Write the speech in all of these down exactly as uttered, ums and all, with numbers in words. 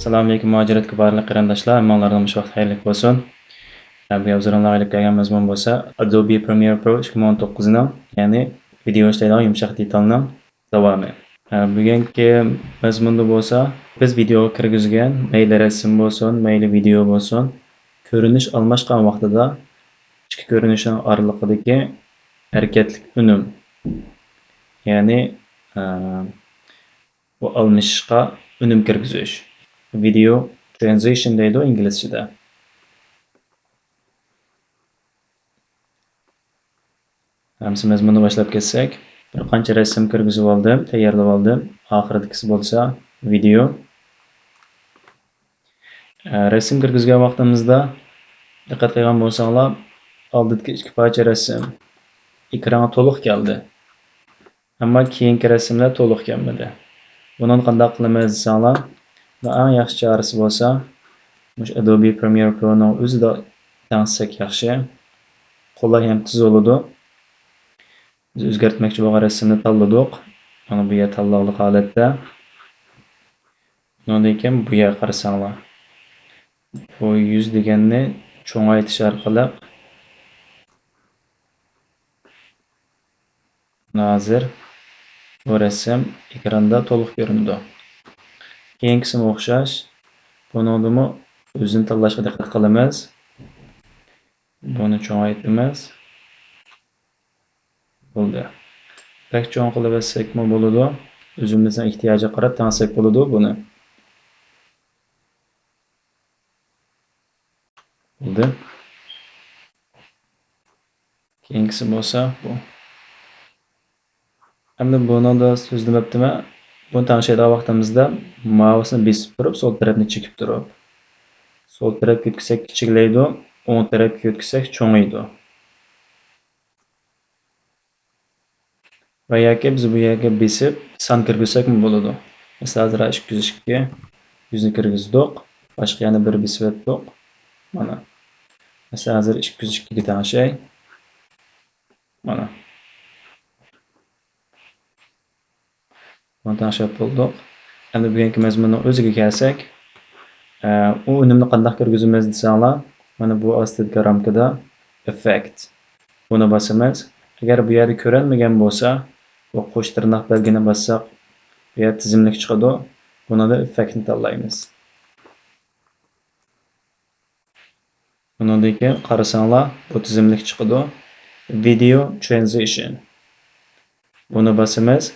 ئەسسالامۇئەلەيكۇم مۇھاجىرەتكە بارلىق قېرىنداشلار، ھەممىڭلارنىڭ مۇشۇ ۋاقىت خەيرلىك بولسۇن. بۈگۈن ھۇزۇرۇڭلارغا ئېلىپ كەلگەن مەزمۇن بولسا، Adobe Premiere Pro ئىككى مىڭ ئون توققۇزنىڭ، يەنى ۋىدېئو ئىشلەيدىغان يۇمشاق دېتالنىڭ داۋامى. بۈگۈنكى مەزمۇندا بولسا، بىز ۋىدېئوغا كىرگۈزگەن مەيلى رەسىم بولسۇن، مەيلى ۋىدېئو بولسۇن، كۆرۈنۈش ئالماشقان ۋاقتىدا ئىككى كۆرۈنۈشنىڭ ئارىلىقىدىكى ھەرىكەتلىك ئۈنۈم، يەنى، ئە، بۇ ئالمىشىشقا ئۈنۈم كىرگۈزۈش. ۋىدېئو ترانزىشن دەيدۇ ئىنگلىزچىدە. ئەمسە مەزمۇننى باشلاپ كەتسەك، بىر قانچە رەسىم كىرگۈزۈپ ئالدىم، تەييارلاپ ئالدىم. ئاخىرىدىكىسى بولسا ۋىدېئو. ئە، رەسىم كىرگۈزگەن ۋاقتىمىزدا دىققەت قىلغان بولساڭلار، ئالدىدىكى ئىككى پارچە رەسىم ئېكرانغا تولۇق كەلدى. ئەمما كېيىنكى رەسىملەر تولۇق كەلمىدى. بۇنىڭ قانداق قىلىمىز دېسەڭلار، ئەڭ ياخشى چارىسى بولسا، مۇشۇ Adobe Premiere Pro نىڭ ئۆزىدە تەڭشىسەك ياخشى. قولاي ھەم تېز بولىدۇ. بىز ئۆزگەرتمەكچى بولغان رەسىمنى تاللىدۇق. مانا بۇ يەر تاللاۋلىق ھالەتتە. ئۇنىڭدىن كېيىن بۇ يەرگە قارىساڭلار. بۇ يۈز دېگەننى چوڭايتىش ئارقىلىق ھازىر بۇ رەسىم ئېكراندا تولۇق كۆرۈنىدۇ. كېيىنكىسىمۇ ئوخشاش. بۇنىڭدىمۇ ئۆزىنى تاللاشقا دىققەت قىلىمىز. بۇنى چوڭايتىمىز. بولدى. بەك چوڭ قىلىۋەتسەكمۇ بولىدۇ. ئۆزىمىزنىڭ ئېھتىياجىغا قاراپ تەڭشىسەك بولىدۇ بۇنى. بولدى. كېيىنكىسى بولسا بۇ. ئەمدى بۇنىڭدا سۆزلىمەپتىمەن. بۇنى تەڭشەيدىغان ۋاقتىمىزدا مائۇسنى بېسىپ تۇرۇپ، سول تەرەپنى چېكىپ تۇرۇپ. سول تەرەپكە يۆتكىسەك كىچىكلەيدۇ، ئوڭ تەرەپكە يۆتكىسەك چوڭىيىدۇ. ۋە ياكى بىز بۇ يەرگە بېسىپ سان كىرگۈزسەكمۇ بولىدۇ. مەسىلەن، ھازىر ئىككى يۈز ئىككى، يۈزنى كىرگۈزدۇق. باشقا يەنە بىر بېسىۋەتتۇق. مانا. مەسىلەن، ھازىر ئىككى يۈز ئىككىگە تەڭشەي. مانا. بۇنى تەڭشەپ بولدۇق. ئەمدى بۈگۈنكى مەزمۇننىڭ ئۆزىگە كەلسەك، ئە، ئۇ ئۈنۈمنى قانداق كىرگۈزىمىز دېسەڭلار، مانا بۇ ئاستىدىكى رامكىدا ئېففېكت. بۇنى باسىمىز. ئەگەر بۇ يەردە كۆرۈنمىگەن بولسا، بۇ قوش تىرناق بەلگىنى باسساق، بۇ يەردە تىزىملىك چىقىدۇ. بۇنىڭدا ئېففېكتنى تاللايمىز. ئۇنىڭدىن كېيىن قارىساڭلار، بۇ تىزىملىك چىقىدۇ. ۋىدېئو ترانزىشن. بۇنى باسىمىز.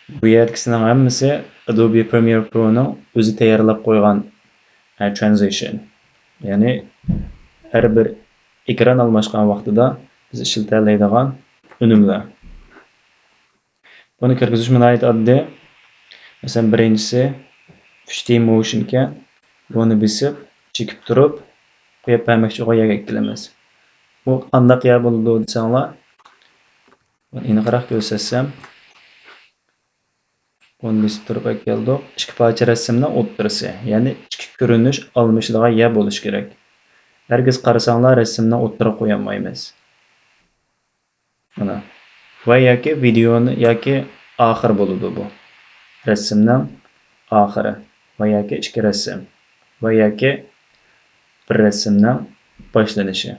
بۇ يەردىكىسىنىڭ ھەممىسى Adobe Premiere Pro نىڭ ئۆزى تەييارلاپ قويغان، ئە، ترانزىشن. يەنى ھەر بىر ئېكران ئالماشقان ۋاقتىدا بىز ئىشلىتەلەيدىغان ئۈنۈملەر. بۇنى كىرگۈزۈشمۇ ناھايىتى ئاددىي. مەسىلەن، بىرىنچىسى ئۈچ دى موشن ئىكەن. بۇنى بېسىپ، چېكىپ تۇرۇپ، قويۇپ بەرمەكچى بولغان يەرگە ئەكېلىمىز. بۇ قانداق يەر بولىدۇ دېسەڭلار، بۇنى ئېنىقراق كۆرسەتسەم، بۇنى بېسىپ تۇرۇپ ئەكەلدۇق. ئىككى پارچە رەسىمنىڭ ئوتتۇرىسى، يەنى ئىككى كۆرۈنۈش ئالمىشىدىغان يەر بولۇشى كېرەك. ھەرگىز قارىساڭلار، رەسىمنىڭ ئوتتۇرىغا قويالمايمىز. مانا. ۋە ياكى ۋىدېئونى ياكى ئاخىرى بولىدۇ بۇ. رەسىمنىڭ ئاخىرى. ۋە ياكى ئىككى رەسىم. ۋە ياكى بىر رەسىمنىڭ باشلىنىشى.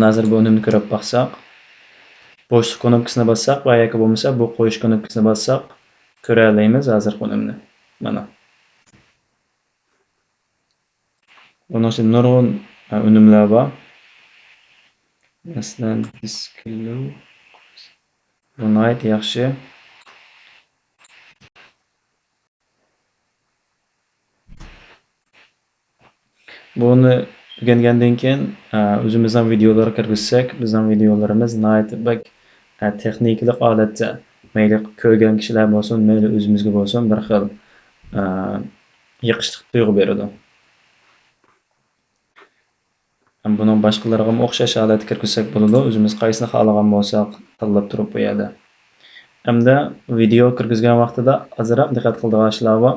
ھازىر بۇ ئۈنۈمنى كۆرۈپ باقساق، بوشلۇق كۇنۇپكىسىنى باسساق ۋە ياكى بولمىسا بۇ قويۇش كۇنۇپكىسىنى باسساق، كۆرەلەيمىز ھازىرقى ئۈنۈمنى. مانا. بۇنىڭ ئىچىدە نۇرغۇن، ئە، ئۈنۈملەر بار. مەسىلەن، دىسكلو. بۇ ناھايىتى ياخشى. بۇنى ئۆگەنگەندىن كېيىن، ئە، ئۆزىمىزنىڭ ۋىدېئولىرىغا كىرگۈزسەك، بىزنىڭ ۋىدېئولىرىمىز ناھايىتى بەك، ئە، تېخنىكىلىق ھالەتتە، مەيلى كۆرگەن كىشىلەر بولسۇن، مەيلى ئۆزىمىزگە بولسۇن، بىر خىل، ئە، يېقىشلىق تۇيغۇ بېرىدۇ. ھەم بۇنىڭ باشقىلىرىغىمۇ ئوخشاش ھالەتتە كىرگۈزسەك بولىدۇ. ئۆزىمىز قايسىنى خالىغان بولساق تاللاپ تۇرۇپ بۇ يەردە. ئەمدى ۋىدېئو كىرگۈزگەن ۋاقتىدا ئازراق دىققەت قىلىدىغان ئىشلار بار.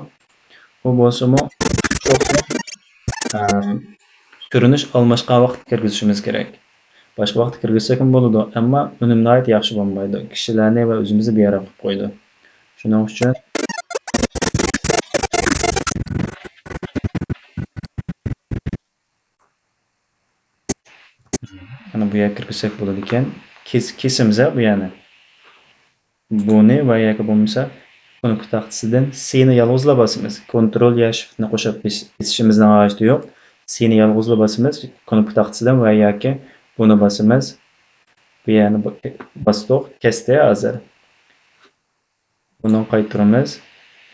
ئۇ بولسىمۇ، ئە، كۆرۈنۈش ئالماشقان ۋاقىتتا كىرگۈزۈشىمىز كېرەك. باشقا ۋاقىتتا كىرگۈزسەكمۇ بولىدۇ، ئەمما ئۈنۈم ناھايىتى ياخشى بولمايدۇ. كىشىلەرنى ۋە ئۆزىمىزنى بىئارام قىلىپ قويىدۇ. شۇنىڭ ئۈچۈن مانا بۇ يەرگە كىرگۈزسەك بولىدىكەن. كېس-، كېسىمىز ھە بۇ يەرنى. بۇنى ۋە ياكى بولمىسا كۇنۇپكا تاختىسىدىن سىنى يالغۇزلا باسىمىز. كونترول يا شىفتنى قوشۇپ بېس-، بېسىشىمىزنىڭ ھاجىتى يوق. سىنى يالغۇزلا باسىمىز. كۇنۇپكا تاختىسىدىن ۋە ياكى بۇنى باسىمىز. بۇ يەرنى ب-، باستۇق، كەستى ھازىر. بۇنى قايتۇرىمىز.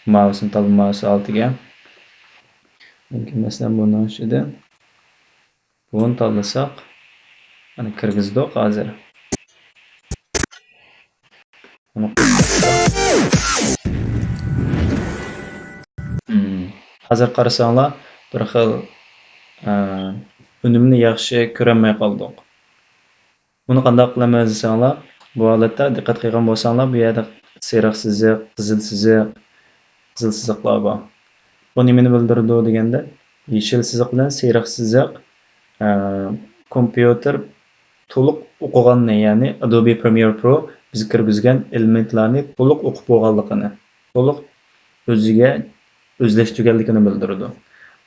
مائۇسنى تاللا، مائۇس ھالىتىگە. مۇمكىن، مەسىلەن، بۇنىڭ ئىچىدە بۇنى تاللىساق، مانا كىرگۈزدۇق ھازىر. بۇنى قايتۇرساق. مم. ھازىر قارىساڭلار، بىر خىل، ئە، ئۈنۈمنى ياخشى كۆرەلمەي قالدۇق. بۇنى قانداق قىلىمىز دېسەڭلار، بۇ ھالەتتە دىققەت قىلغان بولساڭلار، بۇ يەردە سېرىق سىزىق، قىزىل سىزىق، قىزىل سىزىقلار بار. بۇ نېمىنى بىلدۈرىدۇ دېگەندە، يېشىل سىزىق بىلەن سېرىق سىزىق، ئە، كومپيۇتېر تولۇق ئوقۇغاننى، يەنى Adobe Premiere Pro بىز كىرگۈزگەن ئېلېمېنتلارنى تولۇق ئوقۇپ بولغانلىقىنى، تولۇق ئۆزىگە ئۆزلەشتۈرگەنلىكىنى بىلدۈرىدۇ.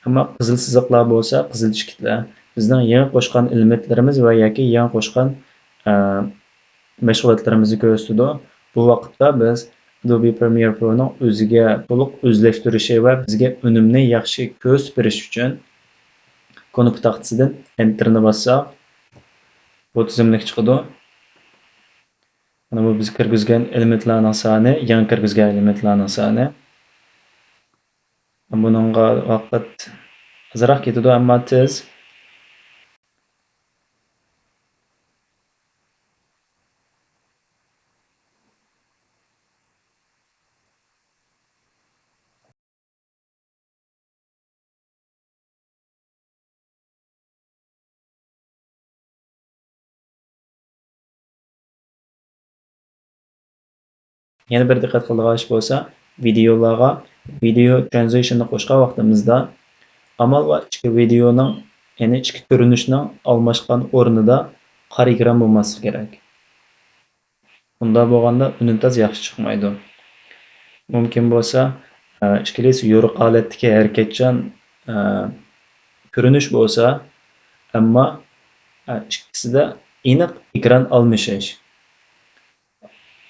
ئەمما قىزىل سىزىقلار بولسا، قىزىل چېكىتلەر بىزنىڭ يېڭى قوشقان ئېلېمېنتلىرىمىز ۋە ياكى يېڭى قوشقان، ئە، مەشغۇلاتلىرىمىزنى كۆرسىتىدۇ. بۇ ۋاقىتتا بىز Adobe Premiere Pro نىڭ ئۆزىگە تولۇق ئۆزلەشتۈرۈشى ۋە بىزگە ئۈنۈمنى ياخشى كۆرسىتىپ بېرىش ئۈچۈن كۇنۇپكا تاختىسىدىن Enter نى باسساق، بۇ تىزىملىك چىقىدۇ. مانا بۇ بىز كىرگۈزگەن ئېلېمېنتلارنىڭ سانى، يېڭى كىرگۈزگەن ئېلېمېنتلارنىڭ سانى. بۇنىڭغا ۋاقىت ئازراق كېتىدۇ، ئەمما تېز. يەنە بىر دىققەت قىلىدىغان ئىش بولسا، ۋىدېئولارغا ۋىدېئو ترانزىشننى قوشقان ۋاقتىمىزدا، ئامال بار ئىككى ۋىدېئونىڭ، يەنى ئىككى كۆرۈنۈشنىڭ ئالماشقان ئورنىدا قارا ئېكران بولماسلىقى كېرەك. ئۇنداق بولغاندا ئۈنۈم تاز ياخشى چىقمايدۇ. مۇمكىن بولسا، ئە، ئىككىلىسى يورۇق ھالەتتىكى ھەرىكەتچان، ئە، كۆرۈنۈش بولسا، ئەمما، ئە، ئىككىسىدە ئېنىق ئېكران ئالمىشىش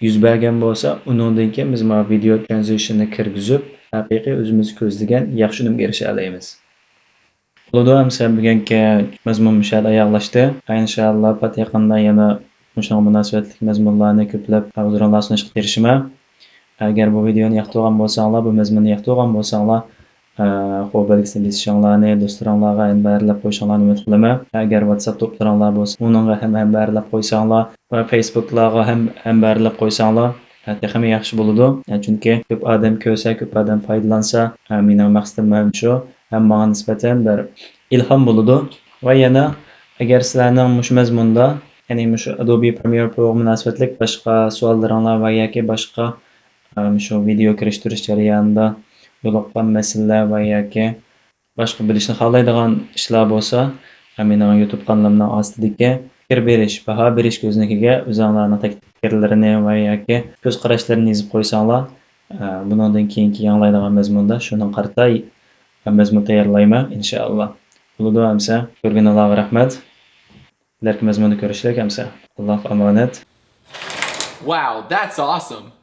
يۈز بەرگەن بولسا، ئۇنىڭدىن كېيىن بىز مانا ۋىدېئو ترانزىشننى كىرگۈزۈپ، ھەقىقىي ئۆزىمىز كۆزلىگەن ياخشى ئۈنۈمگە ئېرىشەلەيمىز. بولىدۇ، ئەمسە بۈگۈنكى مەزمۇن مۇشۇ يەردە ئاياغلاشتى. ئىنشائاللا، پات يېقىندا يەنە مۇشۇنىڭغا مۇناسىۋەتلىك مەزمۇنلارنى كۆپلەپ ھۇزۇرۇڭلارغا سۇنۇشقا تىرىشىمەن. ئەگەر بۇ ۋىدېئونى ياقتۇرغان بولساڭلار، بۇ مەزمۇننى ياقتۇرغان بولساڭلار، ئە، قول بەلگىسىنى بېسىشىڭلارنى، دوستلىرىڭلارغا ھەمبەرلەپ قويۇشۇڭلارنى ئۈمىد قىلىمەن. ئەگەر ۋاتساپ توپلىرىڭلار بولسا، ئۇنىڭغا ھەم ھەمبەرلەپ قويساڭلار ۋە فېيسبۇكلارغا ھەم ھەمبەرلەپ قويساڭلار، ئە، تېخىمۇ ياخشى بولىدۇ. ئە، چۈنكى كۆپ ئادەم كۆرسە، كۆپ ئادەم پايدىلانسا، ئە، مېنىڭ مەقسىتىم ھەم شۇ. ھەم ماڭا نىسبەتەن بىر ئىلھام بولىدۇ. ۋە يەنە ئەگەر سىلەرنىڭ مۇشۇ مەزمۇندا، يەنى مۇشۇ Adobe Premiere Pro غا مۇناسىۋەتلىك باشقا سوئاللىرىڭلار ۋە ياكى باشقا، ئە، مۇشۇ ۋىدېئو كىرىشتۈرۈش جەريانىدا يولۇققان مەسىلىلەر ۋە ياكى باشقا بىلىشنى خالايدىغان ئىشلار بولسا، ئە، مېنىڭ يۇتۇب قانىلىمنىڭ ئاستىدىكى پىكىر بېرىش، باھا بېرىش كۆزنىكىگە ئۆزۈڭلارنىڭ تەكلىپ پىكىرلىرىنى ۋە ياكى كۆز قاراشلىرىنى يېزىپ قويساڭلار، ئە، بۇنىڭدىن كېيىنكى ياڭلايدىغان مەزمۇندا شۇنىڭغا قارىتا مەزمۇن تەييارلايمەن، ئىنشائاللا. بولىدۇ ئەمسە. كۆرگىنىڭلارغا رەھمەت. كېلەركى مەزمۇندا كۆرۈشەيلى ئەمسە. ئاللاھقا ئامانەت. Wow, that's awesome!